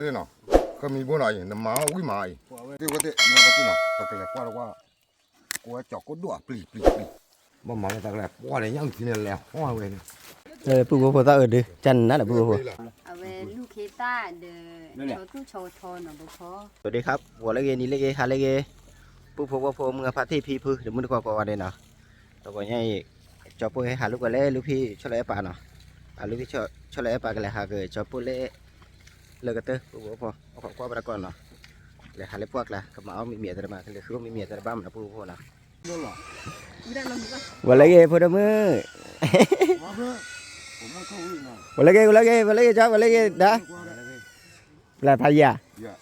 နီၤ, ကမံၤဘိနီၤအံၤ နမၤအီၤဝံၤမၤအံၤ, သ့ၣ်ဝဲသ့ၣ် နပက့ၤနီၤ ပကလဲၤကွၢ်တကွၢ်, ကိးဝဲကၠီၤကိၣ်ဒိၣ်အပျံၤပျံၤပျံၤ, ဘၣ်မၤလၢတၢ်ကလဲၤကွၢ်ဒီး ညၣ်အုၣ်ထံန့ၣ်လဲၤဟီၣ်ဝဲန့ၣ်, ပုၢ်ဖိဖိသၣ်အုးဒုး ကနၤဒီးပုၢ်ဖိဖိ အဝဲလူၢ်ခ့သၣ်ဒီး ဆီသူၣ်ဆီထီနီၤ ပဖီ စဝၤလၢဂ့ၤ နံၤလၢဂ့ၤ ဟါလၢဂ့ၤ, ပုၢ်ဖိဝဲၢ်ဖိ မုၢ်ဂၢ်ဖါတံၢ်ဖံဖု တမုၢ်တကိးကိးဂၤဒဲးနီၤ, တကိးညါအံၤ ကၠီၤပိၢ်ဟဲဟးလိာ်ကွဲလၢလူၢ်ဖံဆီၣ်လီၤအဲၣ်ပာ်နီၤ, အလူၢ်ဖံဆီၣ်လီၤအဲၣ်ပာ်ကလဲၤဟးက့ၤကၠီၤပိၢ်လၢ လၢကတၢၢ် ပုၢ်ဖိဖိ အိၣ်ခိးကွၢ်ပတကိးနီၤ, လဲၤဟးလၢပှၢ်ကျါ ကမၤအီၣ်မံၤမံၤအသရမး ကလဲၤဃုအီၣ်မံၤမံၤအသရဘၣ်မးနီၤ ပုၢ်ဖိဖိနီၤ, ဝဲလၢဂ့ၤ ဖိဒိၣ်မုၣ် ဝဲလၢဂ့ၤ ဝဲလၢဂ့ၤ ဝဲလၢဂ့ၤ ကၠီ ဝဲလၢဂ့ၤ ဒါ လၢဖးယံၤဧါ,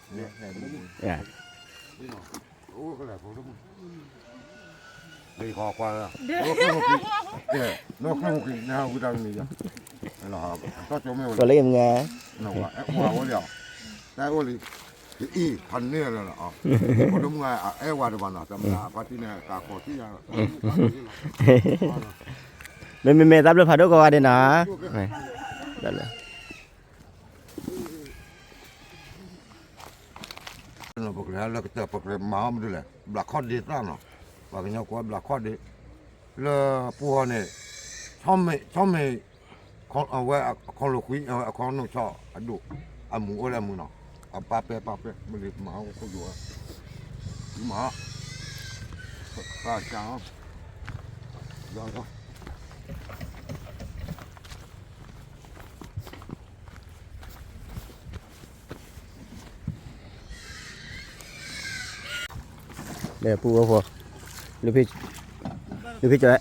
ဝဲလၢဂ့ၤမ့ၢ်ဧါ, တၢ်အိၣ်လံ, ဖးန့ၢ်လီၤ, ဖိဒိၣ်မုၣ် အအဲၣ်ဝဲတဘၣ်နီၤ, တမ့ၢ်ဖါတံၢ်န့ၣ် ကးကိးထံၣ်ယၤ, မ့မ့မ့ၢ် တၢ်ဘျုးဖးဒိၣ်ကိးဂၤဒဲးနီၤ, ပကလဲၤလၢကတၢၢ် ပကလဲၤမၤအီၣ်မနုၤလဲၣ် ဘျးခီၣ်ဒ့သၣ်နီၤ, ပှၤကညီကိးဘျးခီၣ်ဒ့, လၢပူၤဃီန့ၣ်, ဆီမ့ၢ်, ဆီမ့ၢ်, အဝဲအခီၣ်လိာ်ကွံ အခီၣ်နူာ်ဆီအဒိၣ်, အမူအိၣ်လၢအမုာ်နီၤ, အပာ်ပဲပာ်ပဲ မ့ၢ်လံမၤအီၣ်ခိၣ်ယိၤ, မၤ, ပကစၢ်, ဒီးပုၢ်ဝဲၢ်ဖိ, လူၢ်ဖံ, လူၢ်ဖံကၠီ,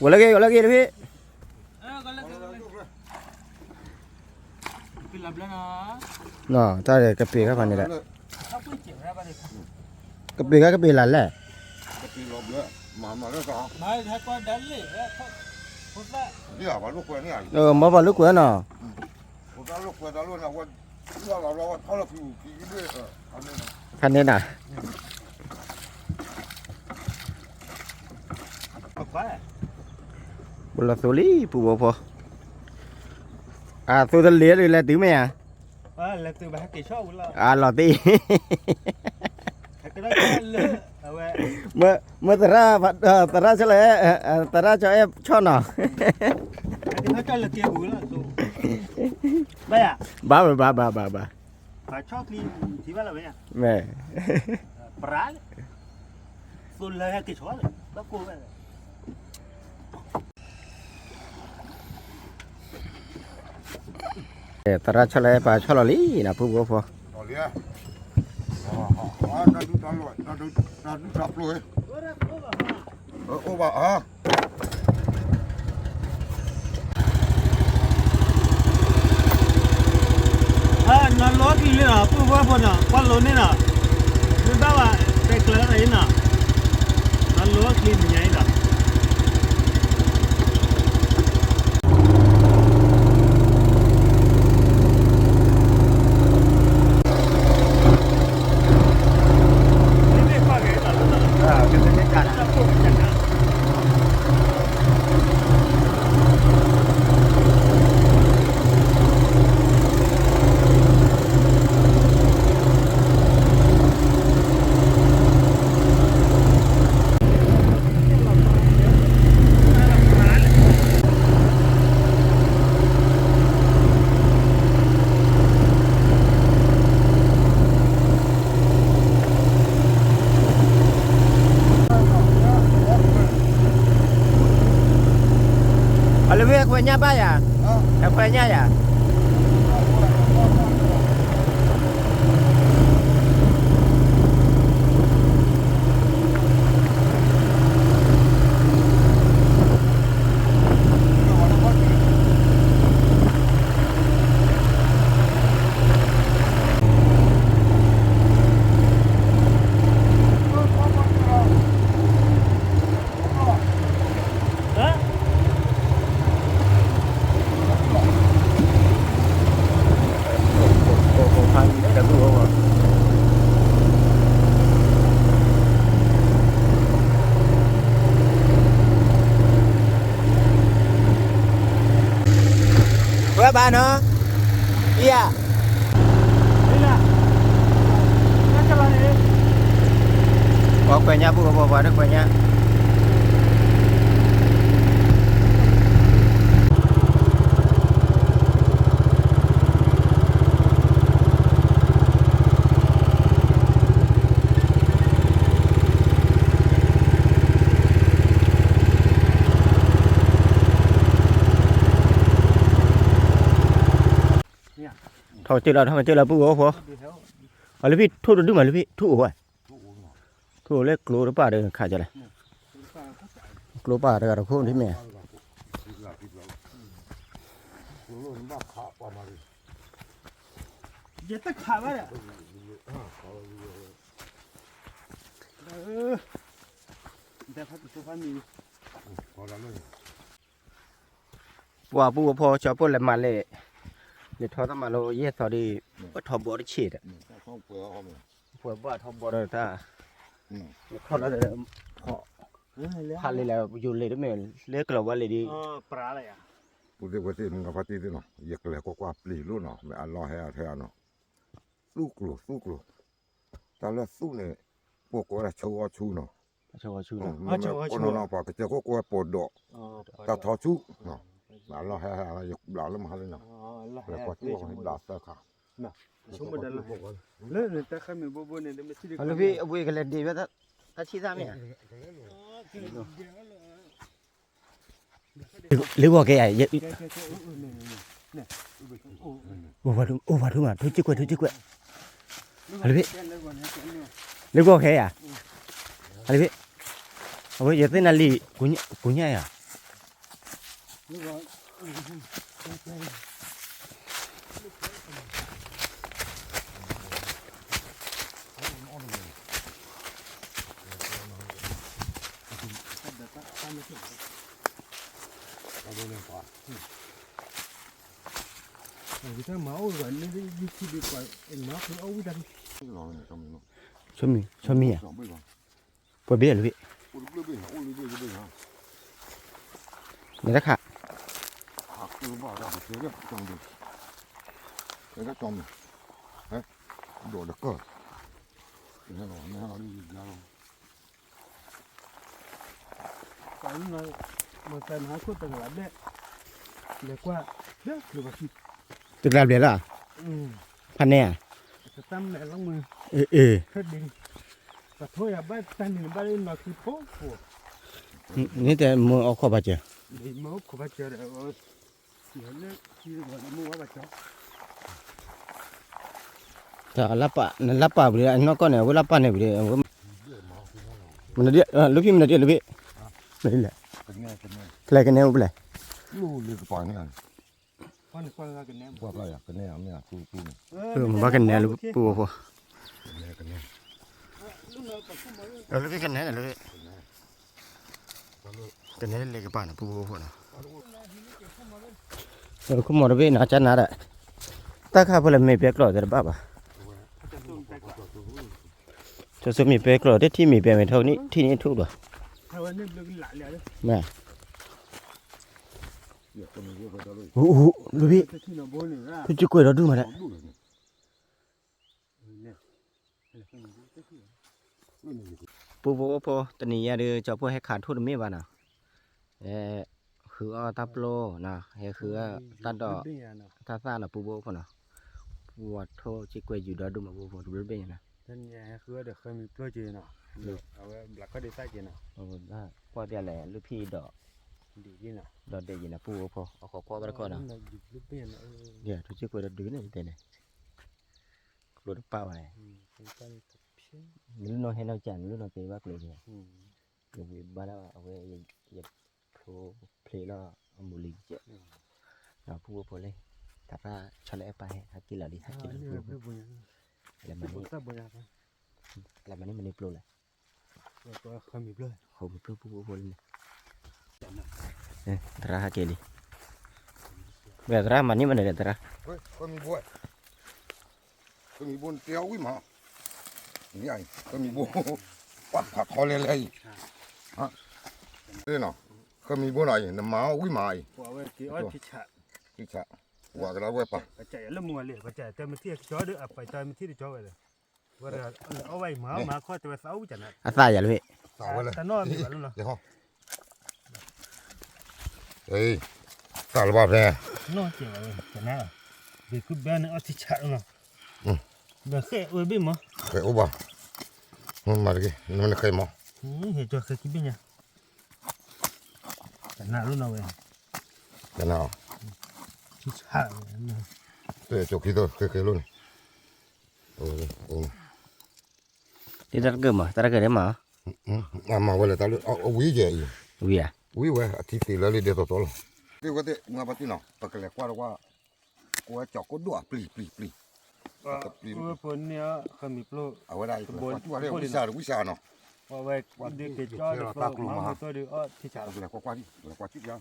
ဝဲလၢဂ့ၤ ဝဲလၢဂ့ၤ လူၢ်ဖံ, နီၤ တၢ်ကပ့ၤခါဖးန့ၣ်ဒီး, ကပ့ၤခါကပ့ၤလၢ်လဲၣ်, မ့ၢ်ပှၤလိာ်ကွဲနီၤ, ဖဲန့ၣ်နီၤ, ပလီၤသိလံ ပုၢ်ဝဲၢ်ဖိ, အသိတလ့ၤဒုး လဲၤတုၤမ့ၢ်ဧါ, အလီၤသ့, မ့ၢ်သရၣ်, သရၣ်ဆီၣ်လီၤ, သရၣ်ကၠီအဲၣ်ဆီၣ်နီၤ, ဘၣ်ဝဲ ဘၣ် ဘၣ် ဘၣ် ဘၣ်, မ့ၢ် သရၣ်ဆီၣ်လီၤ ပှၤဆီၣ်လီၤလံနီၤ ပုၢ်ဖိဖိ, တၢ်ဒုၣ်တၢ်ပျိၢ်, အိၣ်ဘၣ်ဧါ, နလိကျံလံနီၤ ပုၢ်ဖိဖိနီၤ ကွၢ်လိန့ၣ်နီၤ, မ့ၢ်ဘၣ်ဘၣ် တဲကျၢၤလၢအံၤနီၤ, နလိကျံနံၤညါအံၤနီၤ အလၢမ့ၢ်အခွဲးညၣ်ဘၣ်ယၤ, အခွဲးညၣ်ယၤ. ဝဲဘၣ်နီၤ, အံၤဧါ, အံၤဧါ, ညါပူဖိပှၤတခွဲးညါ ထီၣ်ကစၢၢ်လီၤ ထီၣ်ကစၢၢ်လီၤ ပူဖိဖိ အလၢဖံ ထိၣ်တဒုမးလၢဖံ ထိၣ်အိၣ်ဝဲ ထိၣ်အိၣ်လၢကျိတပၣ်ဒီးခးကလဲၣ် ကျိပၣ်တဂၤတခိၣ်ဒ်မ့ၢ် ယတခးဘၣ်ဒီး ပှၤပူဖိဖိ ကၠီဖိလဲၤမၤလဲၣ် လဲၤထီၣ်တၢ်မၤလိယဲၢ်သီဒီး ပှၤထီဘီတဆံးဒီး ပှၤဘၣ်ထီဘီဒီးတၢ် ထီၣ်လၢ ဖးလံလၢ ယိၤလံတမ့ၢ် လၢကလီၤဝါလံဒီး ပူသ့ၣ်ဝဲသ့ၣ် မုၢ်ဂၤဖါတံၢ်သ့ၣ်နီၤ ယကလဲၤကွၢ်ကွၢ်ပျံၤလိၣ်နီၤ မ့ၢ်အလီၢ်ဟဲအီၤထဲအနီၤ သူၣ်ကျိၤ သူၣ်ကျိၤ တၢ်လၢသူၣ်န့ၣ် ပှၤကိးဝဲဒၣ်ဆိအီဆူနီၤ ပှၤကစၢၢ်ခိၣ်ကိးဝဲပိာ်ဒိး တၢ်ထီဆူ မ့ၢ်အလီၢ်ဟဲ ယဘျးလၢမဟါလၢနီၤ လဲၤကွၢ်သူၣ်အီဘျးသၢခါ လၢနတၢ်ခါမ့ၢ်ဘိဘိန့ၣ် လၢမ့ၢ်ထံၣ်ဒံး လၢဖံအဝဲကလဲၤဒံးဝဲ တၢ်ဆံၣ်သၣ်မ့ၢ်ဧါ လၢဂီၢ်ကဲယၤ အိၣ်ဝဲထူမး ထူစ့ၢ်ကွဲး ထူစ့ၢ်ကွဲး လၢဖံ လၢဂီၢ်ကဲယၤ လၢဖံ အဝဲယသ့ၣ်နၤလံ ကိညၣ်ယၤ ဆိမံၤ ဆိမံၤဧါ ပှၤဘ့ၣ်လၢဘ့ၣ် နတခါ ဒိးတကၢၢ် တကလးဘျဲၣ်လီၤ ဖးနဲၣ်ဧါ အ့ န့ၣ်တဲမ့ၢ်အီၣ်ခိးဘၣ်စၢၤ တၢ်လၢပာ် နလၢပာ်ပူၤဒီး အနီၢ်ကီၢ်န့ၣ် အဝဲလၢပာ်န့ၣ်ပူၤဒီး လၢဖံမနုၤဒ်လၢဖံ ပလဲၤကနဲအိၣ်ပလဲၤ မ့ၢ်ဘၣ်ကနဲလၢပူဖိ လၢဖံကနဲန့ၣ်လၢ ကနဲလၢကပၤန့ၣ် ပူဖိဖိနီၤ ခိၣ်မီၤတဘ့ၣ်နီၤ ကနၤဒီး တၢ်ခါဖိလၢမ့ၢ်ပဲကျိာ်တဘၣ်ဘၣ် ကဆိမ့ၢ်ပဲကျိာ်တထံၣ်မ့ၢ်ပဲမ့ၢ်ထီၣ်နံၣ်ထံၣ်နံၣ်ထူၣ်ဒီး မ့ၢ် လၢဖံ ဖုကကွဲးဒီးဒုမးလဲၣ် ပူဖိအိၣ်ဖိ တနံၤညါဒီး ကၠီဖိဟဲခးထိၣ်တမ့ၢ်ဘၣ်နီၤ, ဟဲဃုအီၣ်တၢ်ပျိနီၤ, ဟဲဃုအီၣ်တၢ်ဒိး တၢ်သၣ်နီၤ ပူဖိအိၣ်ဖိနီၤ, ပူဝဲထိၣ်စ့ၢ်ကွဲးယူၤဒီဒူၣ်မး ပူဖိတဘျီတဘ့ၣ်ညါနီၤ, ကွၢ်ပျဲလဲၣ် လၢဖံဒီး ဒီးဒဲးယံၤနီၤ ပူဖိအိၣ်ဖိ အဃိကွၢ်တၢ်တခီနီၤ, ထိၣ်စ့ၢ်ကွဲးဒီဒုန့ၣ်တဲန့ၣ် ကျိတပာ်ဘၣ်န့ၣ်, နလုၢ်နီၢ်ဟဲနီၢ်ကၢ် နလုၢ်နီၢ်ကဲဘၣ်ကျိန့ၣ်, ယဝံၤဘၣ်လၢအဝဲ ယဖျိဖျ့လီၤအမူလံကဲး, ဒီးဖုဝဲဖိလံ, တၢ်ရၣ်ဆီလၢအဲၣ်ပၢ်ဟဲ ဟဲက့ၤလီၤလံ ဟဲက့ၤလီၤဖုဝဲဖိ, လဲၤမၤန့ၢ် လဲၤမၤန့ၢ်မနုၤပျိလဲၣ်, ဃုမံၤပျိဖုဝဲဖိလံန့ၣ်, သရၣ်ဟဲက့ၤလံ, သရၣ်မၤန့ၢ်မနုၤလဲၣ်သရၣ် ဃုမံၤဘိန့ၣ် တဲအီၣ်ဝံၣ်မး, ဃုမံၤဘိ, ပှၤဖးထီလဲၤလဲၤအံၤ, ဃုမံၤဘိနီၤအံၤ နမၤအီၣ်ဝံၣ်မးအံၤ, ဝၤကဒါဝဲပၢ်, လၢမုၢ်ဝဲလံ ပှၤတမထံၣ်ကၠီဒီး အပှၤတမထံၣ်တကၠီဝဲလၢ, ဝဲဒၣ် အီၣ်ဝဲအံၤမၤမၤခီတဲဝဲသးအိၣ်ကနၤ အသးယၤလၢၤဘ့ၣ် သးဝဲလၢ တနီၣ်ဘ့ၣ်ဘၣ်လၢနီၤ သးလၢၤဘၣ်ဖဲ နီၣ်ကဲဘၣ်ဝဲ ကနၤ ဘ့ၣ်ခုဘဲန့ၣ်အီၣ်ထံဆးလီၤ ဘၣ်ဃဲအိၣ်ဘ့ၣ်မး ဃဲအိၣ်ဘၣ် မ့ၢ်မၤတက့ၢ် နမ့ၢ်နဃဲမး ဟဲကၠီဃဲခံဘ့ၣ်ညါ ကနၤလီၤနီၤဝဲ ကနၤအီၤ ထံဆး တဲကၠီခံသိဃဲဃဲလီၤန့ၣ် တၢ်တကၢၢ်မး တၢ်တကၢၢ်န့ၣ်မး အမၤဝဲလဲၣ်တၢ်လၢ အဝံၤယဲအံၤ ဝံၤဧါ ဝံၤဝဲ အထံသ့လၢလံဒဲသိးသိးလီၤ သ့ဝဲသ့ၣ် နဘၣ်တ့ၢ်နီၤ ပကလဲၤကွၢ်တကွၢ် ကွၢ်ကၠီကိၣ်ဒိၣ်အပျံၤပျံၤပျံၤ ပျံၤ ဝဲဖိန့ၣ် ခမံၤပျိ အဝဲဒၣ် ဝံစၢ်ဝံစၢ်နီၤ ဝဲဒၣ်ကၠီတသိးမၤမုၢ်သိဒီးအီၣ်ထံဆးလီၤ လဲၤကွၢ်ကွၢ်ဒံး လဲၤကွၢ်ကွၢ်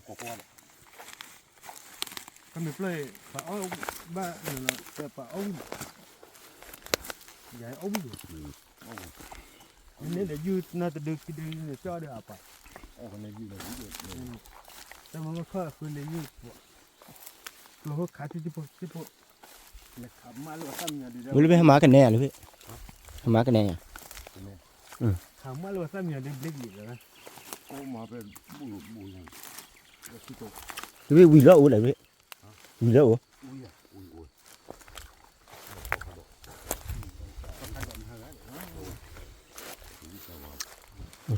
ကွၢ် ခမံၤပျိ ပှၤအီၣ်ဘၣ် ပှၤအီၣ်ဝံၤ ယၤအီၣ်ဝံၤ န့ၣ်ဒီးယုၢ်နီတဒုခံဒုန့ၣ် ကၠီဒီးအပှၤ တမ့ၢ်ခီၣ်ဃုန့ၣ်ယုၢ် ကျိဟိခါထံတဖိတဖိ ဝံၤလၢဖဲဟမါကနဲယၤလၢဖဲ ဟမါကနဲယၤ ဟမါလၢသၣ်မံၤဒ်ဘျ့ကလံၤလီၤ လၢဖဲဝံၤလီၤအိၣ်လၢဖဲ ဝံၤလၢအိၣ် သီ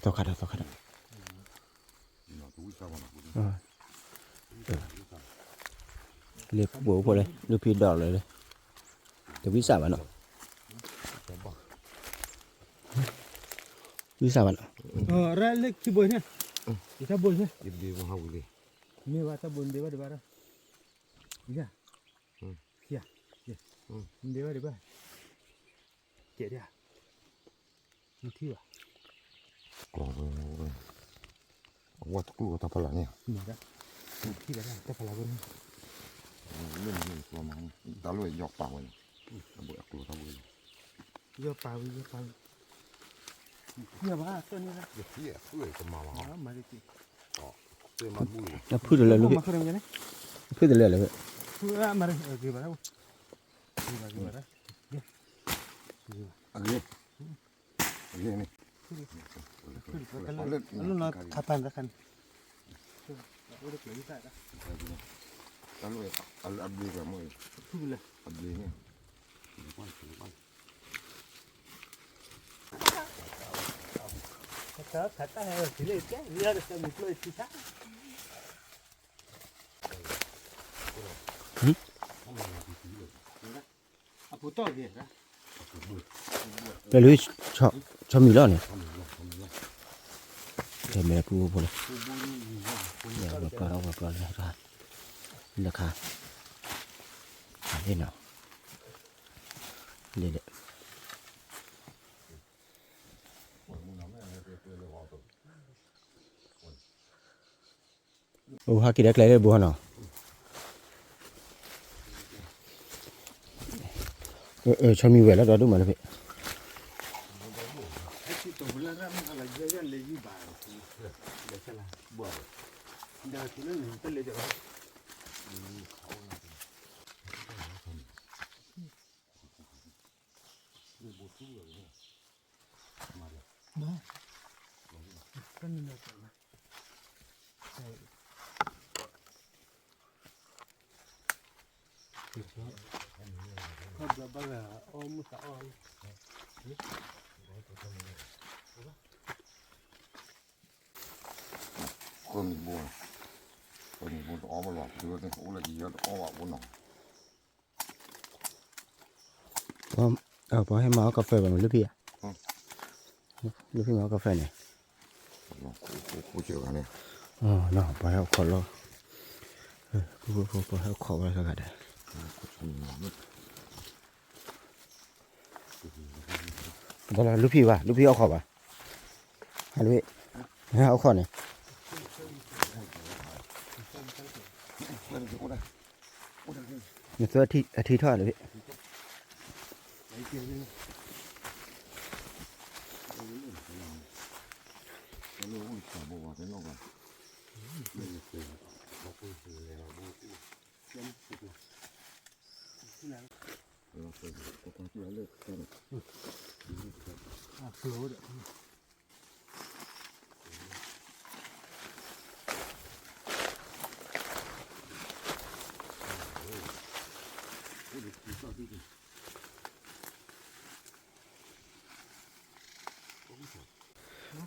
ခါဒီးသီခါဒီး လ့ၣ်ပှိၢ်ဖိလၢ လုၢ်ဖံးဒီးလၢ တဝံစၢ်ဘၣ်နီၤ ဝံစၢ်ဘၣ်နီၤ ရၣ်လၢခံဘိန့ၣ် ယတၢ်ဘိန့ၣ် မ့ၢ်ဘၣ်တၢ်ဘိန့ၣ်ဒ့ဘၣ်ဒ့ဘၣ်ဒီး ယၤ ယၤ ဒ့ဘၣ်ဒ့ဘၣ် ကဲဒၣ် မ့ၢ်ထံၣ်ဘၣ် အဝဲတကျိၣ်တၢ်ဖးလၢ်န့ၣ် မ့ၢ်ဒၣ် မ့ၢ်ထံၣ်ဘၣ်တၢ်ဖးလၢ်ဝဲန့ၣ် လၢန့ၣ်မ့ၢ်ကျီမး တၢ်လၢယီၤပာ်ဝဲန့ၣ် အဘိအကျိၤတၢ်ဘိလီၤ ယီၤပာ်ဝံၤ ယီၤပာ်ဝံၤ ယီၤဘၣ်တၢ်န့ၣ် ယဖံးအသွဲၣ်ကမၤမး မၤတက့ၢ် အဖုတလၢလၢ ဖုတလၢလၢ ဖုမၤခရံာ်န့ၣ် ဖုအမၤတက့ၢ်ဘၣ် ဂ့ၤဘၣ် ဂ့ၤဘၣ် အဂ့ၤ အဂ့ၤန့ၣ် လၢနီၤထးပၢ်တခါန့ၣ် တၢ်လၢအဘျ့ကမီၢ်အံၤ ဖုလၢ အဘျ့န့ၣ် ပလူၤ ဆီမံၤလီၤန့ၣ် တဲမဲာ်ပူဖိလၢ ဝဲၤကျီၢ်ဝဲၤကျီၢ်လၢ လၢခါ လၢနီၤ လၢလၢ အိၣ်ဟးက့ၤဒီးကျဲလၢဘိဟီနီၤ ဆီမံၤဝဲလီၤဒီးဒိၣ်မးလၢဖဲ ဃိမံၤဘိ ဃိမံၤဘိတအီၣ်ဘၣ်လီၤ သုဝဲသ့ၣ်အိၣ်လၢကယီတအီၣ်ဘၣ်ဘိနီၤ ပှၤဟဲမၤအီၣ်ကီၢ်ဖဲဘၣ်မး လုၢ်ဖံးဧါ လုၢ်ဖံးမၤအီၣ်ကီၢ်ဖဲန့ၣ် ပှၤဟဲအိၣ်ခိးလီၤ ဒီးလုၢ်ဖံးဘၣ် လုၢ်ဖံးအီၣ်ခိးဘၣ် ဟးလုၢ်ဖံး ဟဲအိၣ်ခိးန့ၣ် နသၢအထံထီၣ်လုၢ်ဖံး လၢအိၣ်တၢ်ဘိဘၣ်တနီၣ်ဘၣ် လၢယတဲဘၣ် ဘၣ်ပှၤလဲၤဘၣ်ဘိ လၢ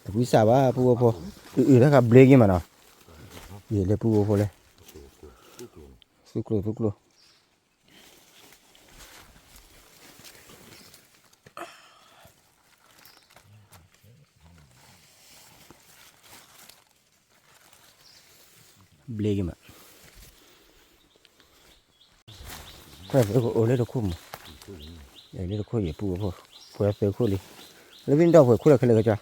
တဝံစၢ်ဘၣ် ပုၢ်ဝဲၢ်ဖိ, အုၣ်အုၣ်တၢ်ခါဘျ့က့ၤမးနီၤ, ယလဲၤပုၢ်ဝဲၢ်ဖိလဲၣ်, သူကျိၤသူကျိၤ ဘျ့က့ၤမး, အိၣ်လၢတခိၣ်မး, လၢတခိၣ်ယပုၢ်ဝဲၢ်ဖိ, ပှဲၤသၢခိၣ်လံ, လၢဖဲနဒီၣ်ပှဲၤခိၣ်လၢခဲလၢာ်ကစၢ်,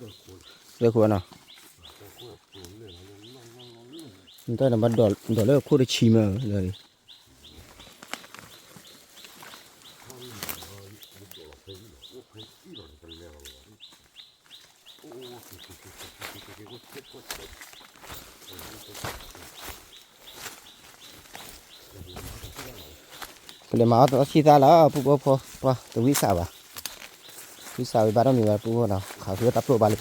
သၢခိၣ်နီၤ, နတၢ်နဘၣ်ဒိးလၢခိၣ်တဆံမးလၢ ပလဲၤမၤအီၣ်တၢ်ဆံၣ်သၣ်လီၤ ပုၢ်ဖိဖိ, ပှၤတဝံစၢ်ဘၣ်, ဝံစၢ်ဝံဘၣ်ဒီးမံၤဝဲပုၢ်ဖိနီၤ, ခးဃုတၢ်ပျိၢ်ဘၣ်လံ,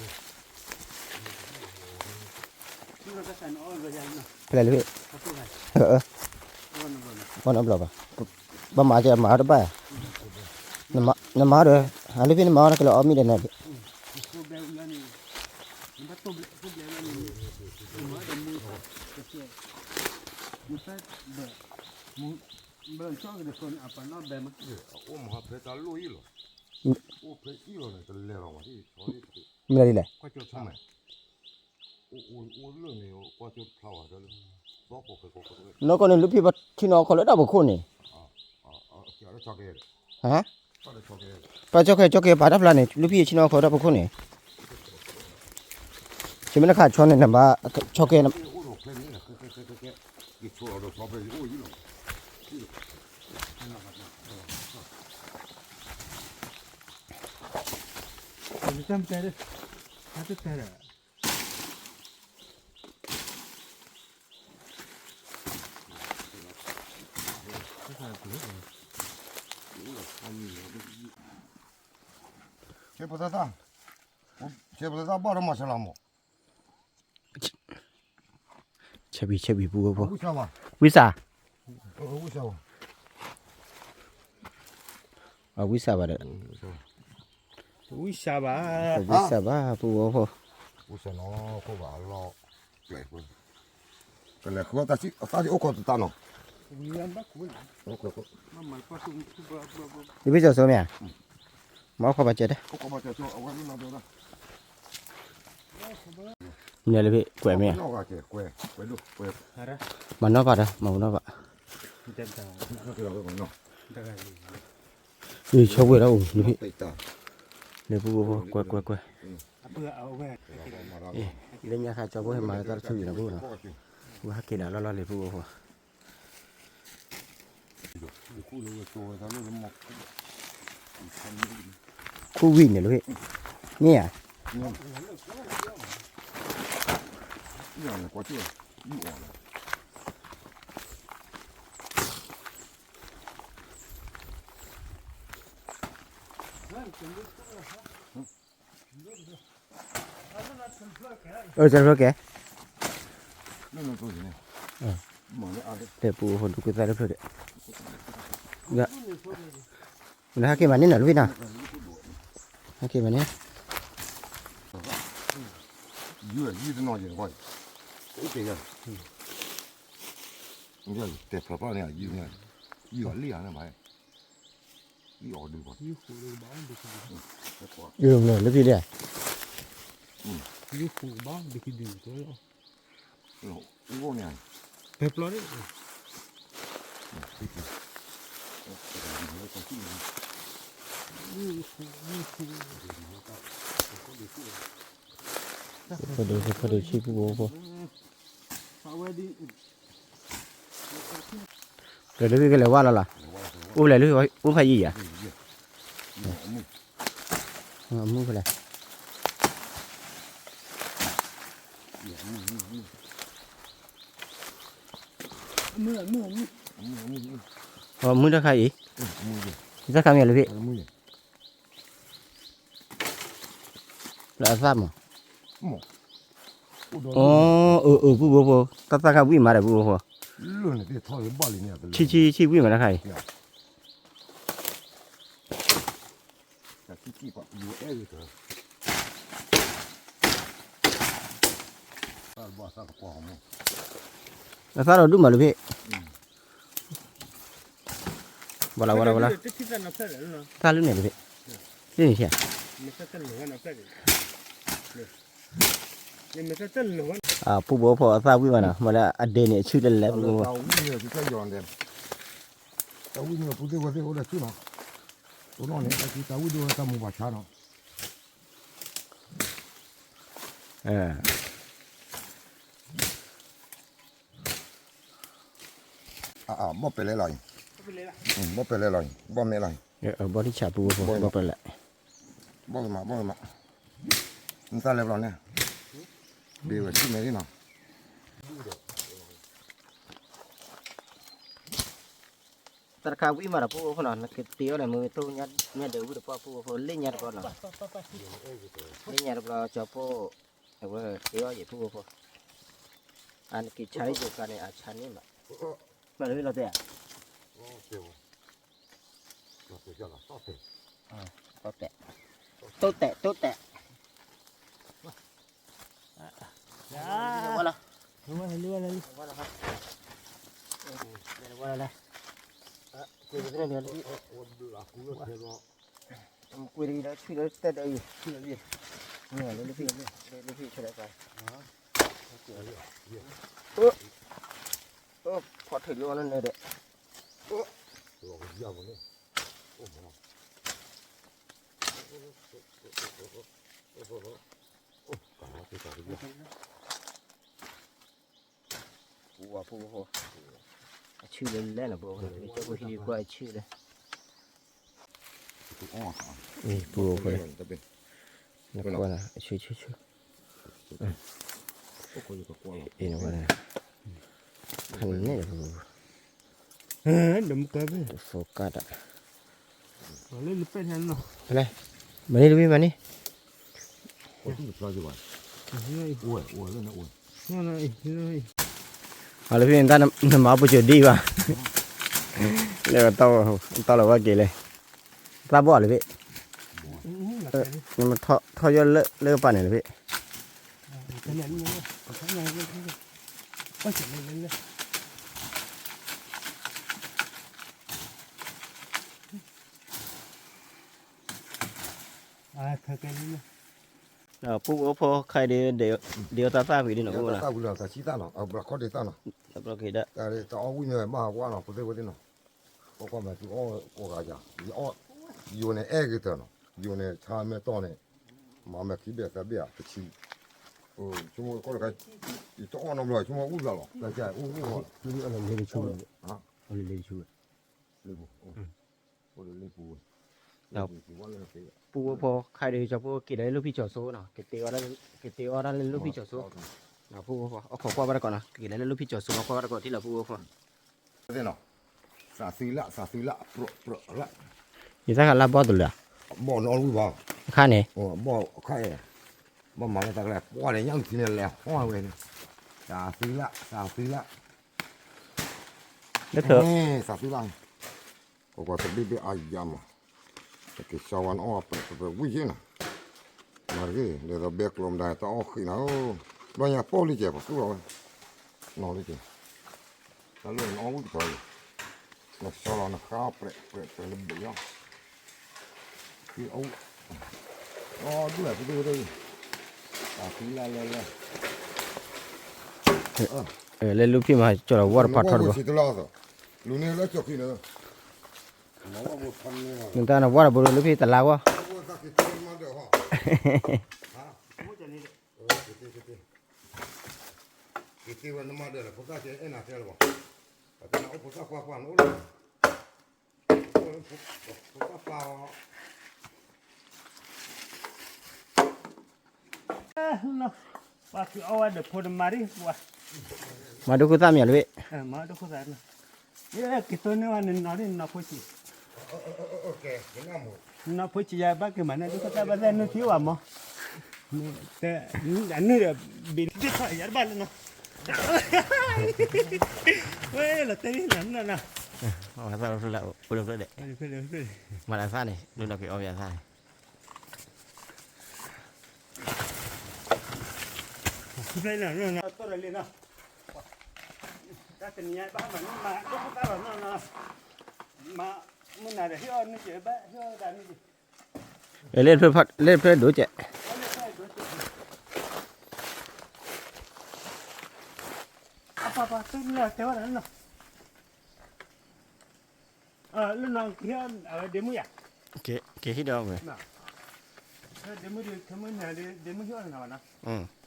ဖဲလဲၣ်လံ, အီၣ်နီတဘျီဘၣ်, ဘၣ်မၤကဲမၤအီၣ်တဘၣ်, နမၤဒီး, အလၢဖဲနမၤအီၣ်တၢ်ကလၢအီၣ်မ့ၢ်ဒီးနၤဒံး မ့ၢ်ဒ်လဲၣ်, နီၢ်ကီၢ်န့ၣ် လူဖံးဘၣ်ထံနီၤခီလၢတၢ်ဖီခိၣ်န့ၣ်, ဟါ, ပှၤကၠီခဲ ကၠီခဲပာ်တၢ်ဖျါန့ၣ် လူဖံးယထံနီၤခီလၢတၢ်ဖီခိၣ်န့ၣ်, ဆံမ့ၢ်နခးဆီန့ၣ် နဘၣ်, ကၠီခဲ, ဆဲးပသးသၣ်, ဆဲးပသးသၣ်ဘၣ်ဒီးမၤဆလးမး, ဆဲးဘံၣ်ဆဲးဘံၣ်ပုၢ်ဖိ, ဝံစၢ်, အဝံစၢ်ဘၣ်ဒီး, ဝံစၢ်ဘၣ်, ဝံစၢ်ဘၣ် ပုၢ်ဖိဖိ, ဝံစၢ်နီၤခိၣ်ဘၣ်အလီၢ်, ကလဲၤဃုတၢ်ဆံၣ်သၣ်အိၣ်ခိးတတၢ်နီၤ, ယဘ့ၣ်စီၤစိမ့ၢ်ဧါ, မၤအိၣ်ခိးဘၣ်စဲးတဲ, မ့ၢ်လၢဖဲကွဲးမ့ၢ်ဧါ, မၤနီၣ်ဘၣ်ဒီး မၤနီၣ်ဘၣ်, ယဆိကမိၣ်ဒၣ်အိၣ်လၢဖဲ, လၢပုၢ်ဖိ ကွဲးကွဲးကွဲး, လၢညါခါကၠီဖိဟဲမၤတၢ်တဆူယံၤနီၤပုၢ်နီၤ, ဝဲဟဲက့ၤလီၤလီၢ်လီၢ်လၢပုၢ်ဖိ ခူၣ်ဝံၣ်န့ၣ်လီၤ, န့ၣ်ဧါ, အၢ ကၢ်ဖျိကဲ, တဲပူဖိဒုးကသါတဖျၢၣ်ဒီး, နဟဲက့ၤမၤန့ၢ်နီၤ လဝံနီၤ, ဟဲက့ၤမၤန့ၢ်, တဲဖျါပၢ်န့ၣ်, လံၣ်အီၤလံၣ်အီၤန့ၣ်မး, လံၣ်အီၤဒုးဘၣ်, လၢဖံးလံ, ဖဒိၣ်ဖဒိၣ်ဆံပူဖိ, လဲၤလၢကလဲၤဝါလီၤလီၤ, အိၣ်ဖဲလဲၣ်လၢ အိၣ်ဖဲယံၤယၤ, အမုၢ်ဖဲလဲၣ်, အမုၢ်တခါအံၤ, ယသၣ်ခါမ့ၢ်လၢဖဲ လၢအသၣ်မး, အၢ အၢ ပုၢ်ဖိဖိ, တၢ်သၣ်ခါဝံၣ်မးဒီးပုၢ်ဖိဖိ, ဆံၣ်ဆံၣ်ဆံၣ်ဝံၣ်မးတၢ်ခါအံၤ အသၣ်ဒီးဒူၣ်မးလၢဖဲ, ဝဲလၢဝဲလၢဝဲလၢ, သၣ်လုၢ်န့ၣ်တဖဲ, လုၢ်န့ၣ်ဆဲး, ပုၢ်ဖိဖိအသၣ်ဝံၣ်မးနီၤ, မ့ၢ်လၢအဒ့န့ၣ်အဆူၣ်တလဲပုၢ်ဖိဖိ, တၢ်ဝံၣ်န့ၣ်ပုၢ်သ့ၣ်ဝဲသ့ၣ်အိၣ်ဒီးဆူၣ်နီၤ, တိၢ်နီၣ်န့ၣ် တၢ်ဝံၣ်ဒိၣ်ဝဲတၢ်မူဘၣ်ဆါနီၤ ဘီၣ်ပဲာ်လဲလီၤအံၤ, ဘီၣ်မဲလီၤအံၤ, ဘီၣ်ထံဆးပူဖိ ဘီၣ်ပဲာ်လဲ, ဘီၣ်ဂ့ၤမး ဘီၣ်ဂ့ၤမး, နသၣ်လဲၤဘျီန့ၣ်, ဘ့ဝဲဆံၣ်မဲာ်နီၤ သၣ်တခါဝံၣ်မးဒီးပုၢ်ဖိဖိနီၤ, နကတ့အီၤန့ၣ် မ့ၢ်တိၢ်ညၣ်ဒဲးဝံၣ်တပှၢ်ပုၢ်ဖိဖိ လ့ၣ်ညါတဘျီနီၤ, လ့ၣ်ညါတဘျီကၠီၤပိၢ်, အဝဲတ့အီၤယံၤပုၢ်ဖိဖိ, အနက့ၤဆါလၢယိၤကျါန့ၣ် အဆါန့ၣ်မး, မ့ၢ်လီၤတဲာ်ဧါ, တိၢ်တဲာ်, တိၢ်တဲာ်, တိၢ်တဲာ်, ဝဲလီၤ, ဝဲလီၤ, ကွၢ်တဂ့ၤဒီး ဆူၣ်လၢတၢ်ဒီးအံၤ, ဆူၣ်လၢလံ, လၢလံဖံး, လၢလံဖံးဆဲးဒီးပှၤ, အိၣ်, အိၣ်, ဖီၣ်ထုးလံအီၤလၢနၢၤဒီး, အိၣ်, အိၣ်, ပူဖိဖိ, အဆူၣ်လၢလဲၣ်နီၤ ပူဖိဖိ, ကၠီဖိဟံၣ်ကွၢ်အဆူၣ်လၢ, ပူဖိဖိ, နကွၢ်နီၤ အဆူၣ်ဆူၣ်ဆူၣ်, အ့ၣ်နကွၢ်နီၤ, ဖးန့ၣ်, ဒမကါဖဲ, ဖိကၢ်တၢ်, လၢနပဲၢ်ထဲနီၤ, ဖဲလဲၣ်, မၤန့ၢ်တဝံၣ်မၤန့ၢ် အလၢဖဲနမၤပူၤစၢၤဒံးဘၣ်, လၢတီၢ်လီၤဝဲက့ၤလဲၣ်, သၣ်ဘီၣ်လၢဖဲ, နမထီၣ်ယီၢ်လၢလၢကပၤန့ၣ်လၢဖဲ ပူဖိဖိခါအံၤဒ် ဒ်အီၤတၢ်သၣ်ဝံၤဒ်နီၤ အိၣ်ဝဲလီၤ, တၢ်သၣ်ဝံၤလီၤ တၢ်ဆံသၣ်နီၤ အဘျီခီၣ်ဒ်သၣ်နီၤ, တၢ်အီၣ်ဝံၣ်မ့ၢ်ဘၣ်ဟးဝါနီၤ ပသ့ၣ်ဝဲသ့ၣ်နီၤ, အီၣ်ကွၢ်မဲာ်သူအီၣ်ကိးဂၤယၤ, ယိၤန့ၣ်အဲၣ်ဂ့ၤတၢၢ်နီၤ, ယိၤန့ၣ်ဆါမဲာ်တီၢ်န့ၣ်, မၤမဲာ်ခံဘ့ၣ်သၢဘ့ၣ်ဧါ တဆံ, ဆိကမိၣ်ကီၢ်တခါ, ယတအီၣ်နီတဘျီ ဆိကမိၣ်အူၣ်ဘျီလီၤ, တၢ်ကအိၣ်အိၣ်, လ့ပူၤ, ပူဖိ, ပူဖိခါအံၤဒ် ကၠီဖိက့ၤဒီးလၢလိၣ်ဖံၣ်ကၠီၤစိနီၤ, က့ၤတ့အီၣ်တၢ်လၢလိၣ်ဖံၣ်ကၠီၤစိ, ပူဖိဖိ အခီၣ်ကွၢ်ဘၣ်တကိးနီၤ က့ၤလၢလိၣ်ဖံၣ်ကၠီၤစိမၤကွၢ်ဘၣ်တကိးထံလီၤ ပူဖိဖိ သးသုလၢ သးသုလၢ ပြၢးပြၢးလၢ, ယသၣ်ခါလၢဘီၣ်တလၢာ်, ဘီၣ်နီၣ်ဝံၣ်ဘၣ်, အခါန့ၣ်, ဘီၣ်အခါအံၤ, ဘီၣ်မၤလၢတၢ်ကလဲၣ် ပှၢ်န့ၣ် ညၣ်အုၣ်ထံန့ၣ်လဲၤဟီၣ်ဝဲန့ၣ်, သးသုလၢ သးသုလၢ, သးသုလၢ, ပကွၢ်တဘ့ၣ်ဘ့ၣ်အါယၤမး, တက့ၤစၢ်ဝါနအီၣ်ပှဲၤပှဲၤဝံၣ်ယဲၢ်နီၤ, မၤတဂ့ၤ လဲၤဒီးဘဲကျိၤမတၤတအီၣ်ဃံးနီၤ, ဘျီညါပိၢ်လံကဲၤ ပှၤသူၣ်လီၤဝဲ, နီၢ်လံကဲၤ, တၢ်လၢနအီၣ်ဝံၣ်တပှၤလံ, နဆီလီၤနဃါပှဲၤပှဲၤပှဲၤလၢဘ့ၣ်လီၤ, အီၣ်ဒူၣ်ဝဲပဒိၣ်ဝဲဒၣ်အံၤ, တၢ်သံလၢလဲၤလဲၤ, လၢလူဖံးမၤကၠီလီၤဝီတဖးထီတဘျီ, လူန့ၣ်လၢကၠီခံန့ၣ်, နတၢ်နဝီတဘိလူဖံးတလါဝီ, က့ၤတ့ဝဲနမၤဒၢးလၢဖိသၣ်ကဲ အဲၣ်နၤတဲလၢၤဘၣ်, ပတဲနၤအိၣ်ဖိသၣ်ခွါခွါနအိၣ်လီၤ, ဖိသၣ်ခွါ, ပှၤက့ၤအီၣ်ဝဲဒီးဖိတမၤရံၣ်ပှၤ, မၤဒိခိၣ်သၣ်မ့ၢ်လီၤ, မၤဒိခိၣ်သၣ်, က့ၤသိန့ၢ်ဝဲနနီၤရံၣ်နနီၤဖိဆံး, နီၢ်ဖိဆံးယၤဘၣ်က့ၤမးန့ၣ် ဒ်သိးတၢ်ဘၣ်သဲနုၢ်ထံအိၣ်ဘၣ်မး, အနုၢ်ဒီး ဘ့ၣ်ဒ်သိးယၤတဘၣ်လၢနီၤ, ဝဲလီၤတဲလံနီၤနီၤနီၤ, မၤသးလၢဖျၢၣ်လၢအိၣ်ဖျၢၣ်ဒဲး, မၤလၢသၣ်န့ၣ် ဒုးလီၤက့ၤအီၣ်ဘၣ်သၣ်န့ၣ် ဖဲလီၤနီၤနီၤ တၢ်တနံၤညါဘၣ်မၤန့ၣ်မၤဒိၣ်ဖိသၣ်လီၤနီၤနီၤ, မၤမုၢ်နၤဒီးဟ့ၣ်အီၣ်နုၢ်ကဲးဘၣ် ဟ့ၣ်အီၣ်ဝဲဒၣ်နုၢ်ကဲး, လ့ၣ်ဖျၢၣ်ဒိၣ်ကဲး, အပှၤပှၤတဲလီၤတဲဝဲဒၣ်နီၤ လၢနီၤက့ၤအဝဲဒ့မုၣ်ယၤ, က့ၤဟံၣ်ဒီးဝဲ, ဒ့မုၣ်ဒ့မုၣ်နၤဒ့မုၣ်ဟံၣ်အီၣ်နၤဘၣ်နီၤ,